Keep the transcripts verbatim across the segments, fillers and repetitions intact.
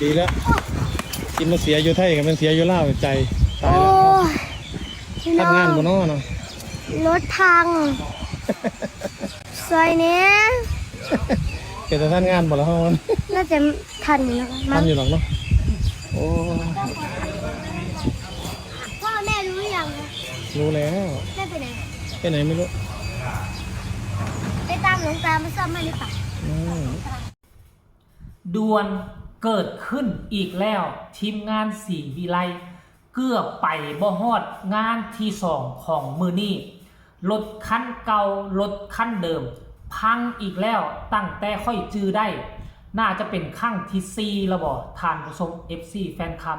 ดีแล้ว กินมาเสียอยู่ไทยกับมันเสียอยู่ลาวใจตาย โอ้ แล้ว ยพี่น้ ทำงาน อง บ่เนาะเนาะ รถพังซอยเนี้ย เกิดแต่ทำงานบ่แล้วเฮา น่าจะทันอยู่นะคะ ทำอยู่หรอกเนาะ โอ้ พ่อแม่รู้หรือยัง รู้แล้ว แม่ไปไหน ไปไหนไม่รู้ ไปตามหลวงตามาซ่อมแม่หรือเปล่า อืม ด่วนเกิดขึ้นอีกแล้ว ทีมงานศรีวิไลเกือบไปบ่ฮอดงานที่สองของมื้อนี้ รถคันเก่ารถคันเดิม พังอีกแล้วตั้งแต่ค่อยจื่อได้ น่าจะเป็นครั้งที่สี่แล้วบ่ท่านผู้ชม เอฟซี แฟนคลับ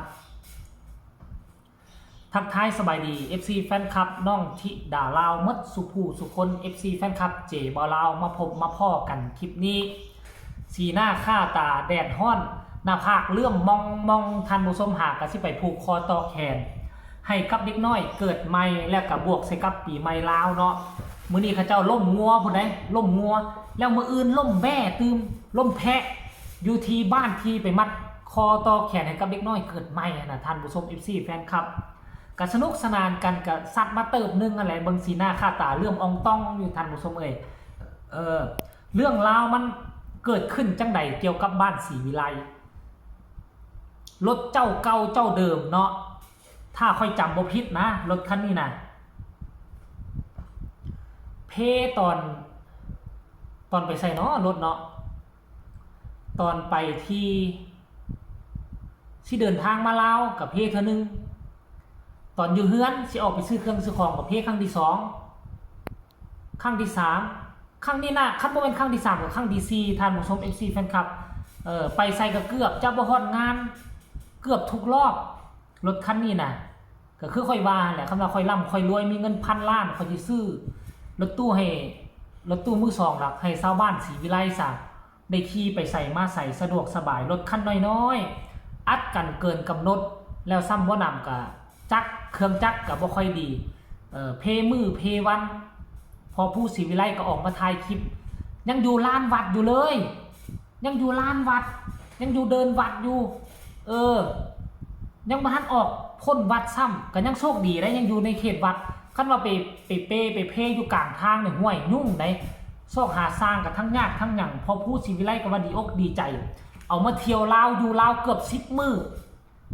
ทักทายสบายดี เอฟซี แฟนคลับน้องธิดาลาวหมดสู่ผู้สู่คน เอฟซี แฟนคลับเจบ่าวลาวมาพบมาพ้อกันคลิปนี้ สีหน้าค่าตาแดดฮ้อน หน้าผากเหลื่อมมองมองท่านผู้ชมหากะสิไปผูกคอต่อแขน ให้กับเด็กน้อยเกิดใหม่และกะบวกใส่กับปีใหม่ลาวเนาะ มื้อนี้เขาเจ้าล้มงัวพุ้นเด้ ล้มงัว แล้วมื้ออื่นล้มแบ้ตื่ม ล้มแพะ อยู่ที่บ้านที่ไปมัดคอต่อแขนให้กับเด็กน้อยเกิดใหม่หั้นนะท่านผู้ชม เอฟซี แฟนคลับ ก็สนุกสนานกันก็ซัดมาเติบหนึ่งนั่นแหละ เบิ่งสีหน้าค่าตาเหลื่อมอ่องต่องอยู่ท่านผู้ชมเอ้ย เออ เรื่องราวมันเกิดขึ้นจังใดเกี่ยวกับบ้านศรีวิไล รถเจ้าเก่าเจ้าเดิมเนาะ ถ้าค่อยจำบ่ผิดนะ รถคันนี้นะ เพตอน ตอนไปใส่เนาะรถเนาะ ตอนไปที่ สิเดินทางมาลาวกับเพเทื่อหนึ่ง ตอนอยู่เฮือนสิออกไปซื้อเครื่องซื้อของกับเพครั้งที่สอง ครั้งที่สาม ครั้งนี้นะ คันบ่เป็นครั้งที่สามกับครั้งที่สี่ ท่านผู้ชม เอฟซี แฟนคลับ เอ่อ ไปใส่ก็เกือบจะบ่ฮอดงาน เกือบทุกรอบ รถคันนี้นะ ก็คือค่อยว่าแหละ คำว่าค่อยร่ำค่อยรวย มีเงินพันล้าน ค่อยสิซื้อรถตู้ให้ รถตู้มือสองหลัก ให้ชาวบ้านศรีวิไลซะ ได้ขี่ไปใส่มาใส่สะดวกสบาย รถคันน้อยๆ อัดกันเกินกำหนด แล้วซ้ำบ่นำก็จักร เครื่องจักรก็บ่ค่อยดี เอ่อ เพมื้อเพวัน พอผู้ศรีวิไลก็ออกมาถ่ายคลิป ยังอยู่ลานวัดอยู่เลย ยังอยู่ลานวัด ยังอยู่เดินวัดอยู่ เออ ยังบ่ทันออกพ้นวัดซ้ำ ก็ยังโชคดีได้ ยังอยู่ในเขตวัด คันว่าไป ไปเป ไปเพอยู่กลางทางเนี่ย ห้วย ยุ่งได๋ ซอกหาซางก็ทั้งยากทั้งหยัง พอผู้ศรีวิไลก็ว่าดีอกดีใจ เอามาเที่ยวลาว อยู่ลาวเกือบสิบมื้อ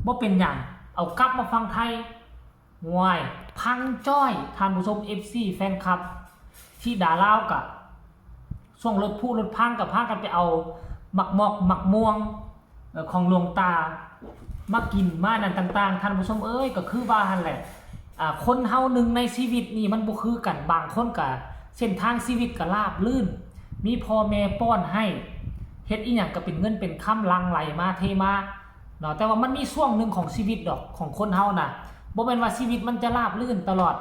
บ่เป็นหยัง เอากลับมาฝั่งไทย ห้วย พังจ้อย ท่านผู้ชม เอฟซี แฟนคลับ ธิดาลาวกะ ช่วงรถพุรถพังก็พากันไปเอาหมากมอกหมากม่วง เอ่อ ของหลวงตา มากินมานั่นต่างๆ ท่านผู้ชมเอ้ย ก็คือว่าหั่นแหละ อ่า คนเฮาหนึ่งในชีวิตนี่มันบ่คือกัน บางคนก็เส้นทางชีวิตก็ราบรื่น มีพ่อแม่ป้อนให้ เฮ็ดอีหยังก็เป็นเงินเป็นคำหลั่งไหลมาเทมา เนาะ แต่ว่ามันมีช่วงหนึ่งของชีวิตดอก ของคนเฮาน่ะ บ่แม่นว่าชีวิตมันจะราบรื่นตลอด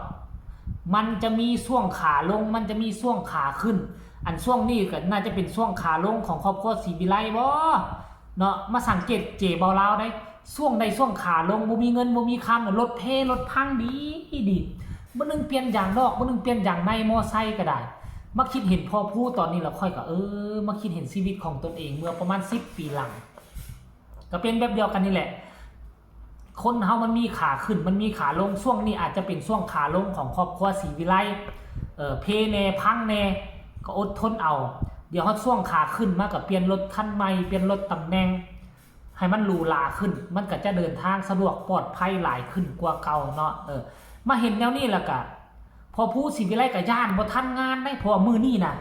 มันจะมีช่วงขาลง มันจะมีช่วงขาขึ้น อันช่วงนี้ก็น่าจะเป็นช่วงขาลงของครอบครัวศรีวิไลบ่ เนาะ มาสังเกตเจบ่าวลาวได้ ช่วงใดช่วงขาลง บ่มีเงิน บ่มีคำน่ะ รถเพ รถพังดีดี มื้อหนึ่งเปลี่ยนยางนอก มื้อหนึ่งเปลี่ยนยางในมอไซค์ก็ได้ มาคิดเห็นพ่อผู้ตอนนี้แล้วค่อยก็ เออ มาคิดเห็นชีวิตของตนเองเมื่อประมาณสิบปีหลัง ก็เป็นแบบเดียวกันนี่แหละ คนเฮามันมีขาขึ้น มันมีขาลง ช่วงนี้อาจจะเป็นช่วงขาลงของครอบครัวศรีวิไล เอ่อ เพแน่ พังแน่ ก็อดทนเอา เดี๋ยวฮอดช่วงขาขึ้นมาก็เปลี่ยนรถคันใหม่ เปลี่ยนรถตำแหน่ง ให้มันหรูหราขึ้น มันก็จะเดินทางสะดวกปลอดภัยหลายขึ้นกว่าเก่าเนาะ เออ มาเห็นแนวนี้แล้วก็ พอผู้ศรีวิไลก็ย้านบ่ทันงานได้ เพราะว่ามื้อนี้น่ะ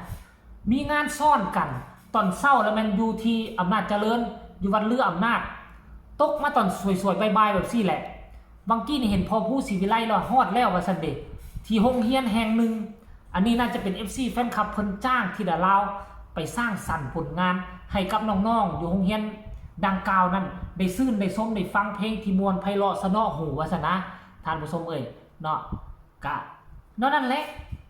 มีงานซ้อนกัน ตอนเช้าแล้วแม่นอยู่ที่อำนาจเจริญ อยู่วัดเรืออำนาจ ตกมาตอนสวยๆ บ่ายๆ แบบซี่แหละ บางกี้นี่เห็นพอผู้ศรีวิไลแล้วฮอดแล้วว่าซั่นเด้ ที่โรงเรียนแห่งหนึ่ง อันนี้น่าจะเป็น เอฟซี แฟนคลับเพิ่นจ้างธิดาลาวไปสร้างสรรค์ผลงานให้กับน้องๆ อยู่โรงเรียนดังกล่าวนั้น ได้ซื่นได้ชมได้ฟังเพลงที่ม่วนไพเราะสะเนาะหูว่าซั่นนะ ท่านผู้ชมเอ้ย เนาะ กะ เนาะ นั่นแหละ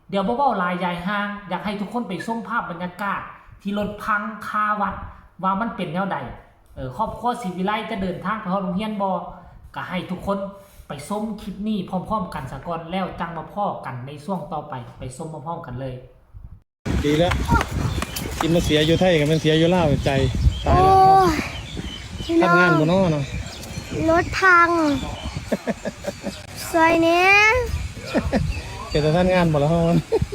เดี๋ยวบ่เว้าหลายยายห่าง อยากให้ทุกคนไปชมภาพบรรยากาศที่รถพังคาวัดว่ามันเป็นแนวใด เออ ครอบครัวศรีวิไลจะเดินทางไปฮอดโรงเรียนบ่ ก็ให้ทุกคนไปชมคลิปนี้พร้อมๆ กันซะก่อน แล้วจั่งมาพ้อกันในช่วงต่อไป ไปชมพร้อมๆ กันเลย ดีแล้ว กินมาเสียอยู่ไทยกับมันเสียอยู่ลาวใจตาย โอ้ แล้ว ย พี่น้อง ทันงานบ่เนาะเนาะ รถพัง ซอยเนี้ย เป็นตาทันงานบ่ละเฮา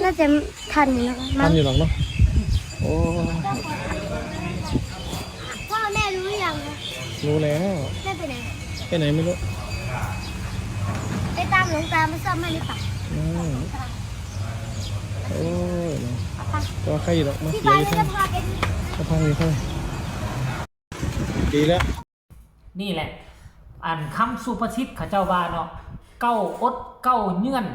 น่าจะทันอยู่นะคะ ทันอยู่หรอกเนาะ โอ้ พ่อแม่รู้หรือยังคะ รู้แล้ว แม่ไปไหน ไปไหนไม่รู้ ไปตามหลวงตามาซ่อมให้หรือเปล่า อืม โอ้ยเนาะ แต่ว่าใครอยู่หรอกมา พี่ เสีย ฟ้า อยู่ จะ ท่าน พาไปที่ ก็พังอยู่ท่าน ดีแล้ว นี่แหละ อันคำสุภาษิตเขาเจ้าว่าเนาะ เก้าอดเก้าเยื่อน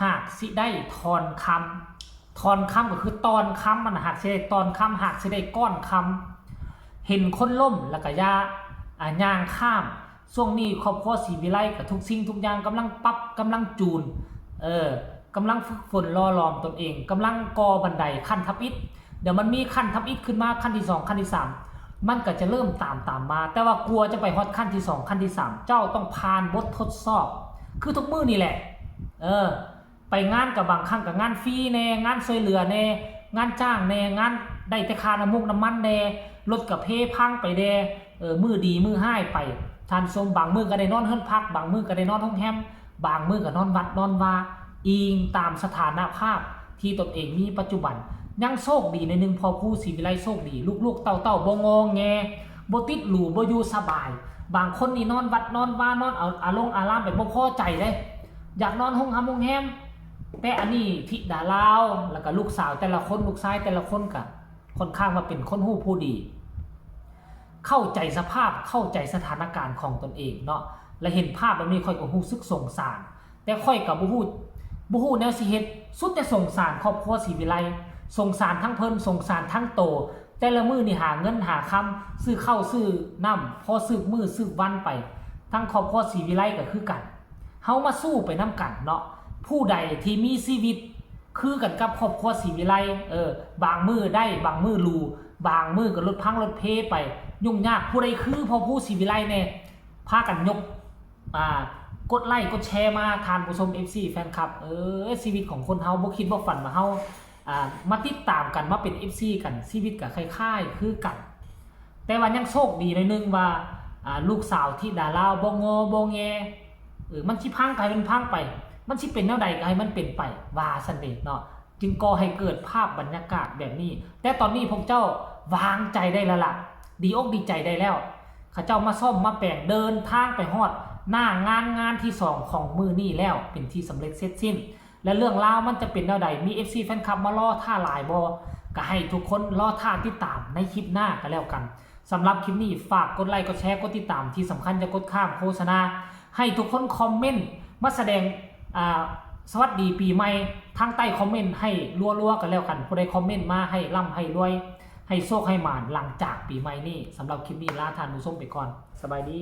หากสิได้ทอนคำ ทอนคำก็คือตอนคำมันน่ะ หากสิได้ตอนคำ หากสิได้ก้อนคำ เห็นคนล้มแล้วก็อย่า อ่า ย่างข้าม ช่วงนี้ครอบครัวศรีวิไลกับทุกสิ่งทุกอย่างกำลังปรับ กำลังจูน เออ กำลังฝึกฝนหล่อหลอมตนเอง กำลังก่อบันไดขั้นทำอิฐ เดี๋ยวมันมีขั้นทำอิฐขึ้นมา ขั้นที่สอง ขั้นที่สาม มันก็จะเริ่มตามตามมา แต่ว่ากลัวจะไปฮอดขั้นที่สอง ขั้นที่สาม เจ้าต้องผ่านบททดสอบ คือทุกมื้อนี่แหละ เออ ไปงานกับบางครั้งกับงานฟรีแน่ งานช่วยเหลือแน่ งานจ้างแน่ งานได้แต่ค่าน้ำมุกน้ำมันแน่ รถกะเพพังไปแน่ เออ มื้อดีมื้อฮ้ายไป ท่านผู้ชม บางมื้อก็ได้นอนเฮือนพัก บางมื้อก็ได้นอนโรงแรม บางมื้อก็นอนวัดนอนวา อิงตามสถานภาพที่ตนเองมีปัจจุบัน ยังโชคดีหน่อยหนึ่ง พ่อครูศรีวิไลโชคดี ลูกๆเต้าๆบ่งอแง บ่ติดหรู บ่อยู่สบาย บางคนนี่นอนวัดนอนวา นอนเอาอาลงอารามไป บ่พอใจเด้ อยากนอนโรงแรมโรงแรม แต่อันนี้ธิดาลาว แล้วก็ลูกสาวแต่ละคน ลูกชายแต่ละคนก็ค่อนข้างว่าเป็นคนฮู้ผู้ดี เข้าใจสภาพ เข้าใจสถานการณ์ของตนเองเนาะ และเห็นภาพแบบนี้ข้อยก็รู้สึกสงสาร แต่ข้อยก็บ่ฮู้ บ่ฮู้แนวสิเฮ็ด สุดแต่สงสารครอบครัวศรีวิไล สงสารทั้งเพิ่น สงสารทั้งโต แต่ละมื้อนี่หาเงินหาคำ ซื้อข้าวซื้อน้ำ พอสืบมื้อสืบวันไป ทั้งครอบครัวศรีวิไลก็คือกัน เฮามาสู้ไปนำกันเนาะ ผู้ใดที่มีชีวิตคือกันกับครอบครัวศรีวิไล เออ บางมื้อได้ บางมื้อหรู บางมื้อก็รถพังรถเพไป ยุ่งยาก ผู้ใดคือพ่อครูศรีวิไลแน่ พากันยก อ่า กดไลค์กดแชร์มา ท่านผู้ชม เอฟซี แฟนคลับ เออ ชีวิตของคนเฮาบ่คิดบ่ฝันว่าเฮา อ่า มาติดตามกัน มาเป็น เอฟซี กัน ชีวิตก็คล้ายๆคือกัน แต่ว่ายังโชคดีหน่อยหนึ่งว่า อ่า ลูกสาวธิดาลาวบ่งอบ่แง เออ มันสิพังก็ให้มันพังไป มันสิเป็นแนวใดก็ให้มันเป็นไป ว่าซั่นเด้เนาะ จึงก่อให้เกิดภาพบรรยากาศแบบนี้ แต่ตอนนี้พวกเจ้าวางใจได้แล้วล่ะ ดีอกดีใจได้แล้ว เขาเจ้ามาซ่อมมาแปลง เดินทางไปฮอดหน้างาน งานที่สองของมื้อนี้แล้ว เป็นที่สำเร็จเสร็จสิ้น และเรื่องราวมันจะเป็นแนวใด มี เอฟซี แฟนคลับมารอท่าหลายบ่ ก็ให้ทุกคนรอท่าติดตามในคลิปหน้าก็แล้วกัน สำหรับคลิปนี้ฝากกดไลค์กดแชร์กดติดตาม ที่สำคัญอย่ากดข้ามโฆษณา ให้ทุกคนคอมเมนต์มาแสดง อ่า สวัสดีปีใหม่ทางใต้คอมเมนต์ให้รัวๆกันแล้วกัน ผู้ใดคอมเมนต์มาให้ร่ำให้รวย ให้โชคให้หมานหลังจากปีใหม่นี้ สำหรับคลิปนี้ลาท่านผู้ชมไปก่อน สบายดี